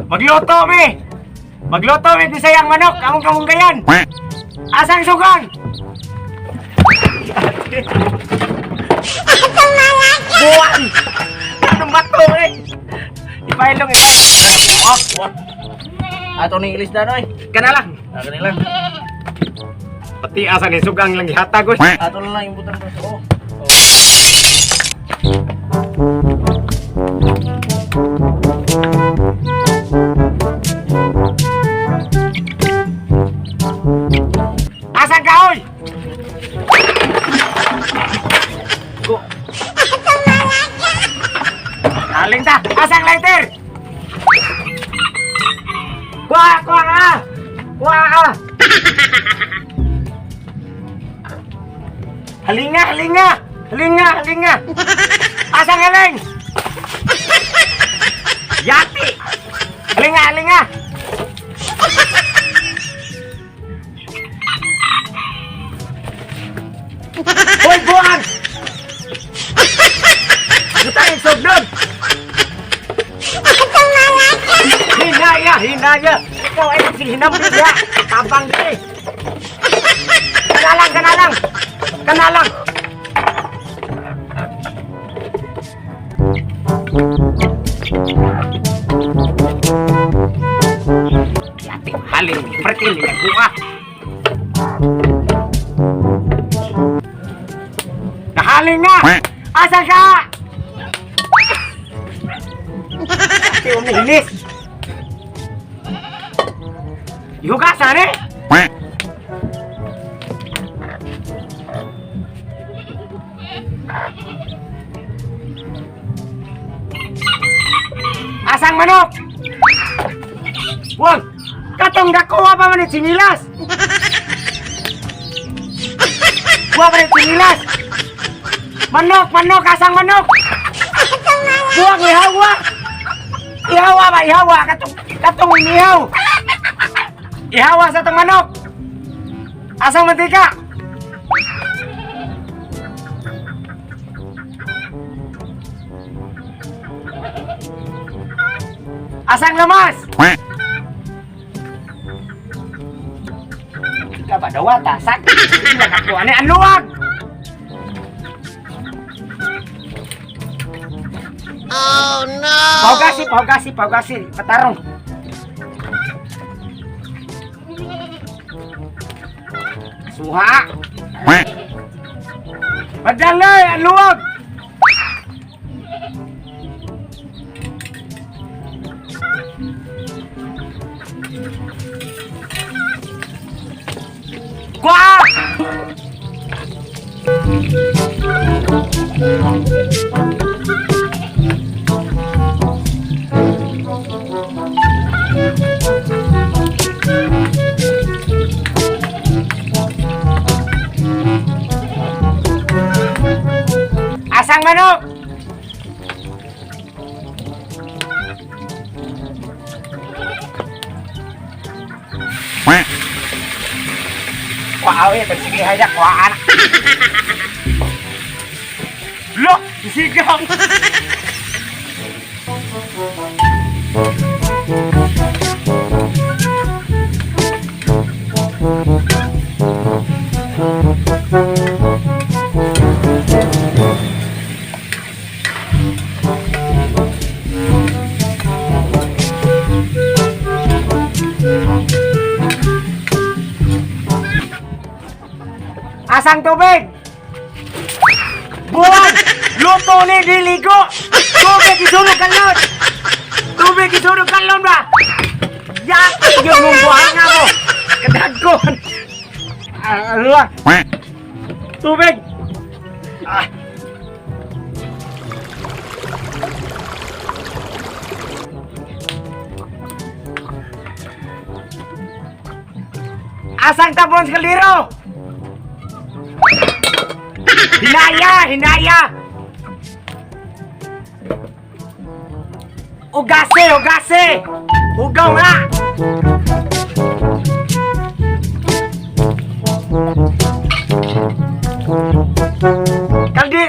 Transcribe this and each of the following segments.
Magluto mi. Magluto mi bisayang manok, among kamunggayan. Asang sugang? Buwan! Anong bato eh? Ipailong, ipailong. Oh, wah. Ato ni ilis na noy. Kana lang. Ah, kani lang. Pati asa ni sugang lang gihatag oy. Ato na lang yung butang bro. Oh. Asan ka oy? Go. Aling ta, asang lighter? Kuha, kuha ka. Kuha ka. Halinga, halinga. Halinga, halinga. Asang haling? Yati. Halinga, halinga. Hoy, buwan! Buta yung sugdon! Hinaya, hinaya! Ikaw ay nagsihinambi niya! Tabang di! Kanalang, kanalang! Kanalang! Yati, halin, pertil, buka! Nahaling na! Asa ka? Ate, umihilis! Ihugasan eh! Asang manok! Wag! Katong dakuha pa man ni sinilas! Wa pa ni sinilas! Manok, manok, asang manok! Buwag, ihawa! Ihawa ba, ihawa! Katong, katong inihaw! Ihawa sa tong manok! Asang mantika! Asang lamas! Ika ba dawa tasak? Nakakuha ni ang luwag! Oh no! Paugasi, paugasi, paugasi. Patarong. Suha. Madalay, ang luwag. Kuha! Asang manok! Kuha, eh, sige haya, kuha anak. Look, sigaw. Asang tubig? Buwan! Luto ni diligo! Tubig isunog kalon! Tubig isunog kalon ba? Yaki yun mong buhanga mo! Kadagkon! Ah, ano ba? Tubig! Ah. Asang tabon sa kaldero? Hinaya! Hinaya! Ugase! Ugase! Ugaw nga! Kaldi...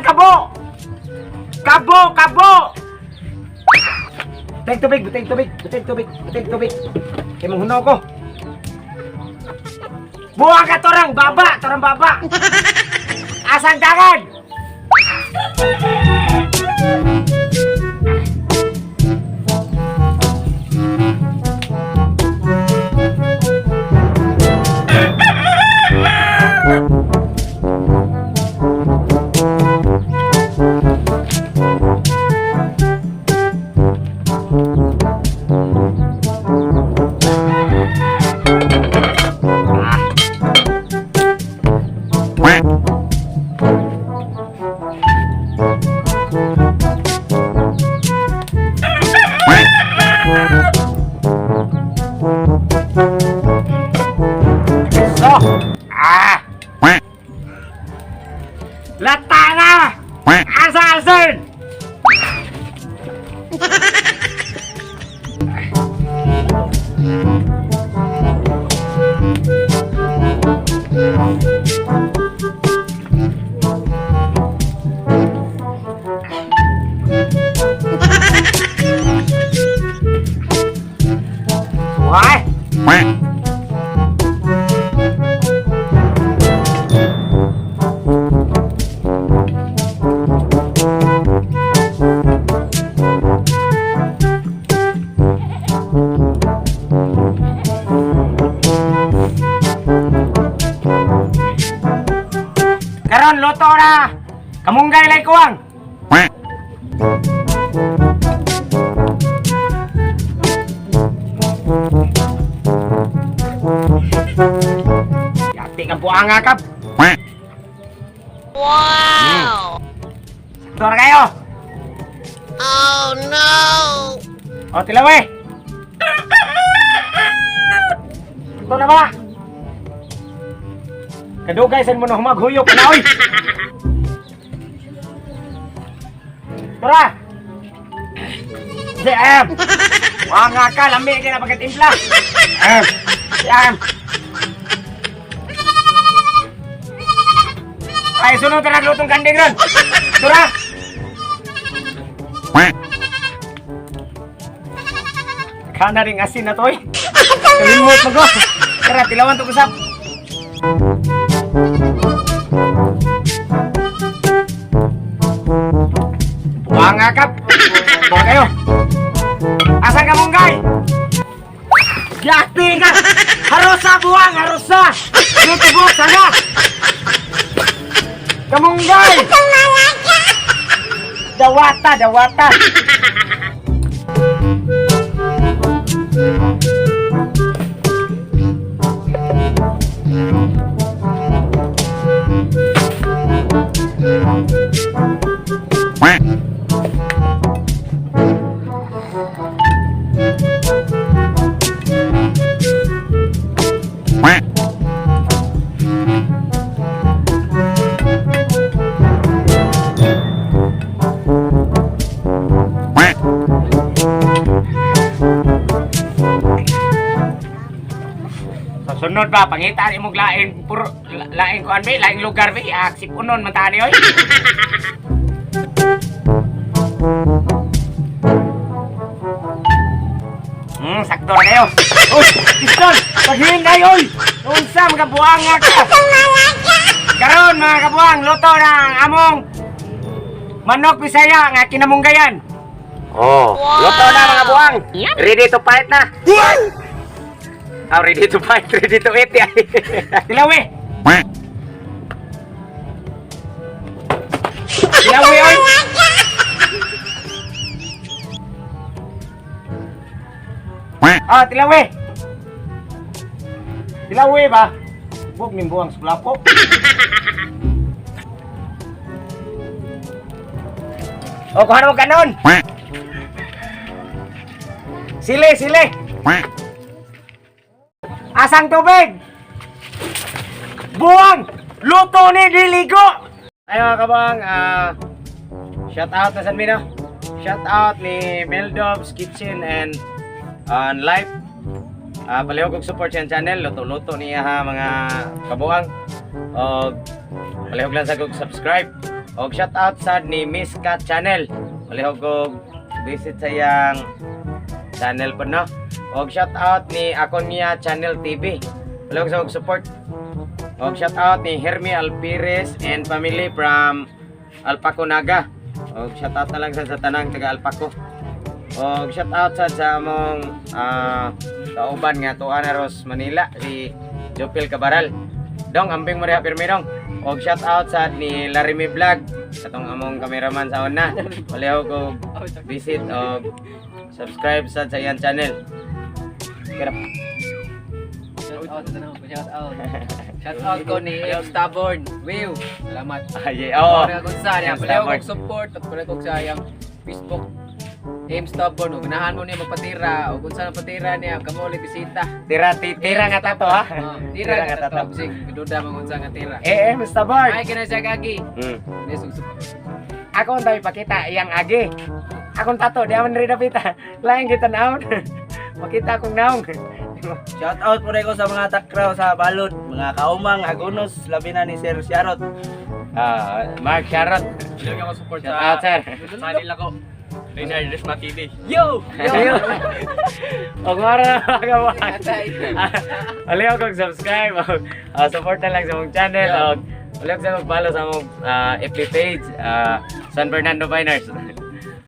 kabo? Kabo, kabo! Butang tubig, butang tubig, butang tubig, butang tubig. Kay manghunaw ko. Buha ka torang baba, torang baba. Asang tangan? So, ah! Lata na! Asa asin? Suhay! Karon luto na. Kamunggay lay kuwang. Yati kang buanga kap. Wow! Sakto na kayo. Oh no! O, tilaw eh. Sakto na ba? Kadugay san mo na humaghuyop na oy. Tara. Si Em. Buanga ka, lami ka na pagkatimpla. Em. Si Em. Ay, sunod ka naglutong kanding ron. Tara. Kana ring asin na to eh. Kalimot mo ko. Tara, tilawan to kusap. Buanga kap. Buanga kayo. Asa ka munggay? Yati ka! Harosa buwang, harosa! Dito sana! Kamunggay! Dawata, dawata! Sa sunod ba, pangitaan imong lain puro lain kuan be, lain lugar be, ah, sipunon man tani oy. Sakto na kayo. Uy, pistol! Paghingay, oy! Unsa mga buanga ka? Karon mga kabuang, luto na ang among manok Bisaya nga kinamunggayan. Oh, luto na mga buang. Ready to fight na. Ah, ready to fight, ready to eat. Tilawi. Tilawi, oy. Ah, tilawi. Tilawi ba? Bug ning buwang sulapo. O, kuha na mo kanon. Sili, sili. Asang tubig? Buwang! Luto ni diligo! Ay mga kabang, shout out na San Mino. Shout out ni Meldob's Kitchen and on Life. Palihog og support siyang channel, luto-luto niya ha mga kabuang. Og palihog lang sa kog subscribe. Og shout out sad ni Miss Kat Channel. Palihog og visit sa iyang channel po, no. Og shout out ni Akonia Channel TV. Palihog sa og support. Og shout out ni Hermie Alpires and family from Alpaco Naga. Og shout out na lang sa tanang taga Alpaco. Og shout out sa among kauban nga tuan na ros Manila, si Jopil Cabaral. Dong, ambing mo diha pirmi, dong. Og shout out sa ni Larry Vlog, katong among cameraman sa una. Palihog og visit og subscribe sa iyang channel. Kira. Shout out, shout out. Shout out ko ni M Stubborn. Wow, salamat. Ay, oo. Para kung sa niya, M. palayo Stubborn. kong support at palayo kong sa iyang Facebook. M Stubborn, o ganahan mo niya magpatira, o kung saan patira niya, kamo ulit bisita. Tira tira nga tato ha. Oh, tira nga tato. Bisig, duda mo kung saan nga tira. Eh, eh, Mr. Bard. Ay, kina siya gagi. Niya support. Ako ang tayo pakita iyang agi. Akong tato, di aman rin napita. Lain kita naon. Makita akong naong. Shout out po ko sa mga takraw sa balod, mga kaumang, agunos, labi na ni Sir Sharot. Ah, Mark Sharot. Hindi ako support Shout out, sir. channel ako. Leonard Resma TV. Yo! Yo! Og mara na, mga kabuang. Atay. Palihog kong subscribe og support na lang sa mong channel og palihog sa mong follow sa mong FB page, San Fernando Biners.